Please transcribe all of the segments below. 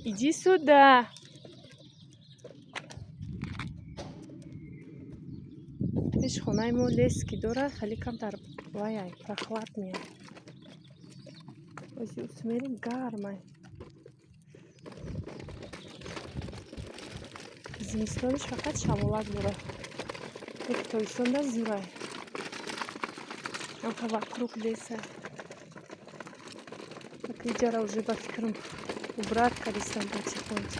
Иди сюда. Пеши хонаи мо лес ки дорад, хеле камтар ваяй, прохладный. Ози усмери гармай. Зимистонаш фақат шамолак дорад. Як тобистонда зурай. Амха вокруг леса. Иҷара уже, ба фикрам, убрать кардистам потихоньку.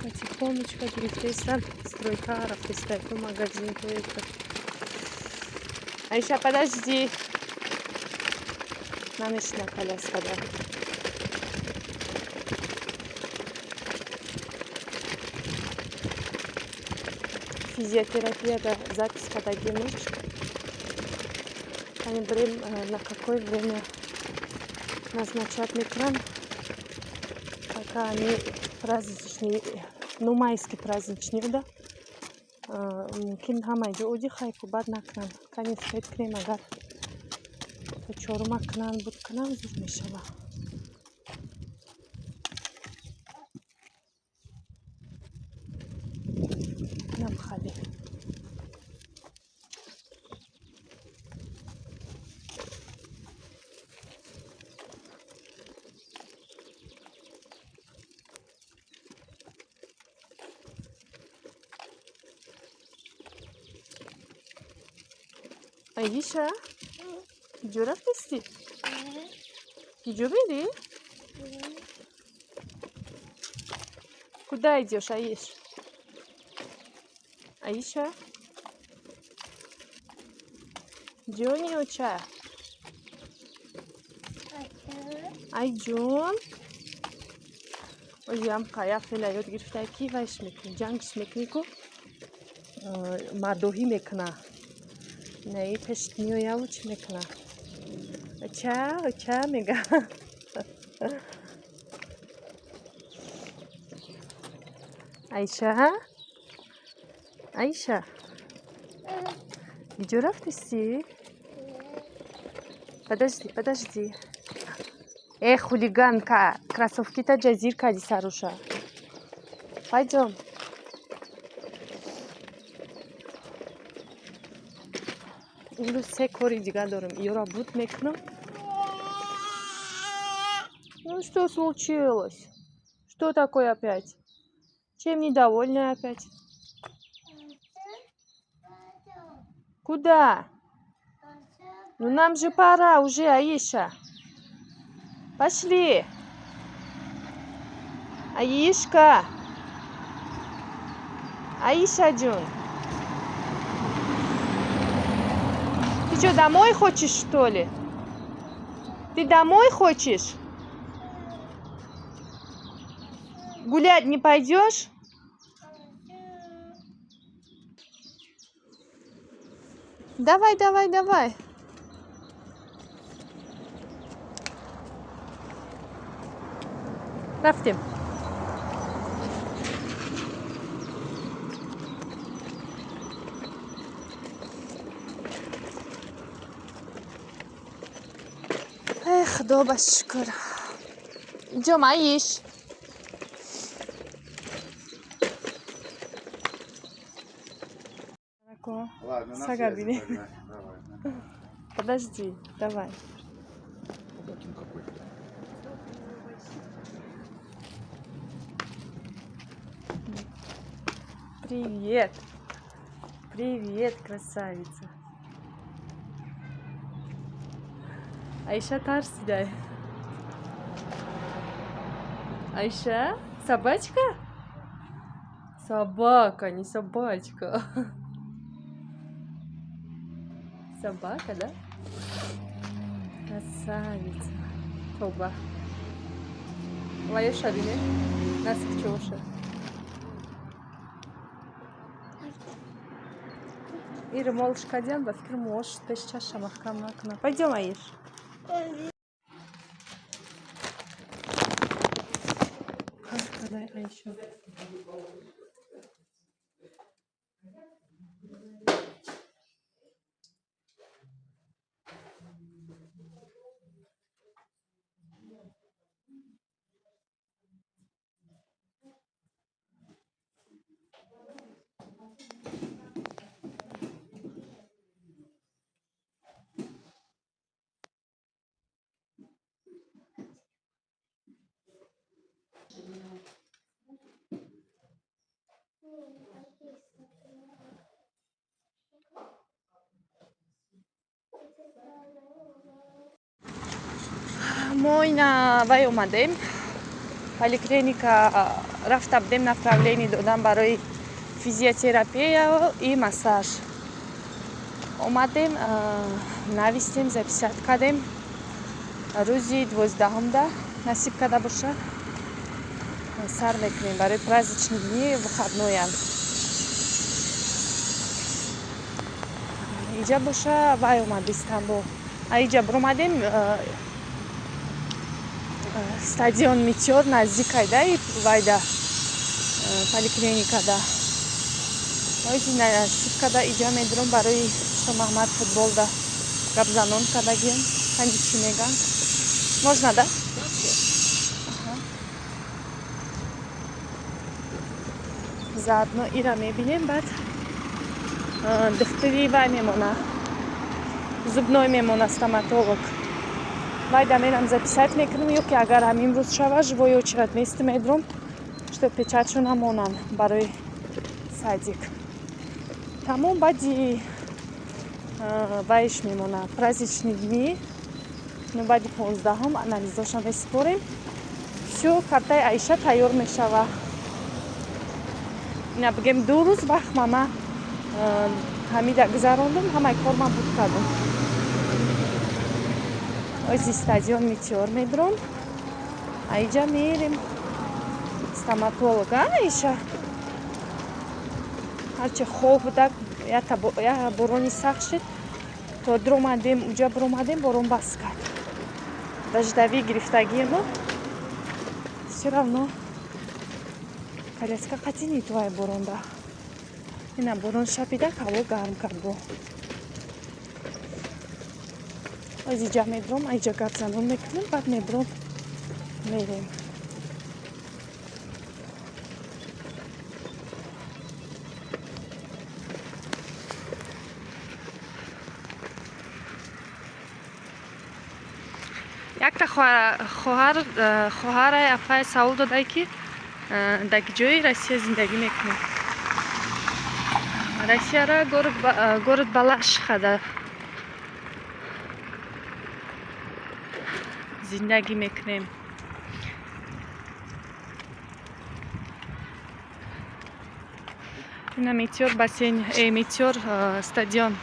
Потихонечку гирифтестан, стройка рафтеста, то магазин, то это. Аиша, подожди. Намешина коляскада. Физиотерапияда запись кардагимуч. Ани брем, на какое время назначать мекунам. Пока они праздничный, ну, майский праздничный, да, мумкин ҳамаи ҷо оди хайку бад накунам. Кани фед кунем, агар то чорума кунанд, буд кунам, зуд мешава. Нам хали. Аиша, куҷо рафтистӣ? Куҷо мерӣ? Куда идешь, Аиш? Аиша? Ҷони оча? Ай ҷон? Оям қая фела ёд гирифта, ки вайш мекунӣ, ҷангш мекунӣ ку, мардоҳӣ мекуна. Наи пешт меояву чӣ мекуна? Оча, оча мега. Айша? Айша? Куҷо рафтистӣ? Подожди, подожди. Э, хулиганка, кроссовкита ҷазир кардӣ саруша. Пойдем. Имрӯз се кори дигар дорам. Иёра буд мекунам. Ну что случилось? Что такое опять? Чем недовольна опять? Куда? Ну нам же пора уже, Аиша. Пошли. Аишка. Аиша ҷун. Ты что, домой хочешь, что ли? Ты домой хочешь? Гулять не пойдешь? Давай, давай, давай. Рафтем. Эх, худо ба шукр. Идем, Аиш. Ладно, на Сага связи бери. тогда. Давай. Подожди, давай. Погодин какой. Привет. Привет, красавица. Айша тарсидай. Айша, собачка? Собака, не собачка. Собака, да? Красавица. Тоба. Лаеша бине? Насик чоша. И румолш кадян, ба фикр мош пеш чаша маҳкам накунам. Пойдем, Аиш. Дай, Аиша. Мо ина вай омадем, поликлиника рафта будем, направление додам барои физиотерапия и массаж. Омадем, навистем, записать кардем. Рӯзи 12-ҳумда насиб карда боша, сар мекунем барои праздничные дни, выходной ян. Иҷа боша вай омад, Истанбул. Иҷа биромадем, стадион Метеор наздикайда вайда, поликлиникада. Ози насиб карда иҷа медурам барои Шомаҳмад футболда гапзанон кардагием. Ҳанҷи чӣ меган? Можно, да? Заодно ира мебинем, баъд духтури вай мемона, зубной мемона, стоматолог. Вайда мерам, записать мекунам, ё ки агар ҳамин рӯз шава, живой очередь месту медурам, что печать шо намонам барои садик. Тамом, баъди вайш мемона, праздничные дни, ну, баъди 15-ҳум анализоша месупорем. Всё, картаи Аиша тайёр мешава. Ина бигем, 2 рӯз вақт мама ҳамида гузарондум, ҳамаи кор ман буд кардум. Ози стадион Метеор медурам, аиҷа мерем стоматолог. Аиша ҳарчи хоб буда, я борони сахт шид, то дуромадем, уҷа биромадем, борон бас кард. Дождевик гирифтагиему, всё равно коляска қатъи нитувай боронда. Ина борон шапида, ҳаво гарм кард. Бо оз иҷа медурам, аиҷа гапзанон мекунем, баъд мебурам, мерем. Якта хоҳар, хоҳара, апай савол додай, ки дар ҷои Россия зиндагӣ мекунем. Россияра город Балашихада зиндагӣ мекунем. Ина Метеор бассейн, Метеор стадион.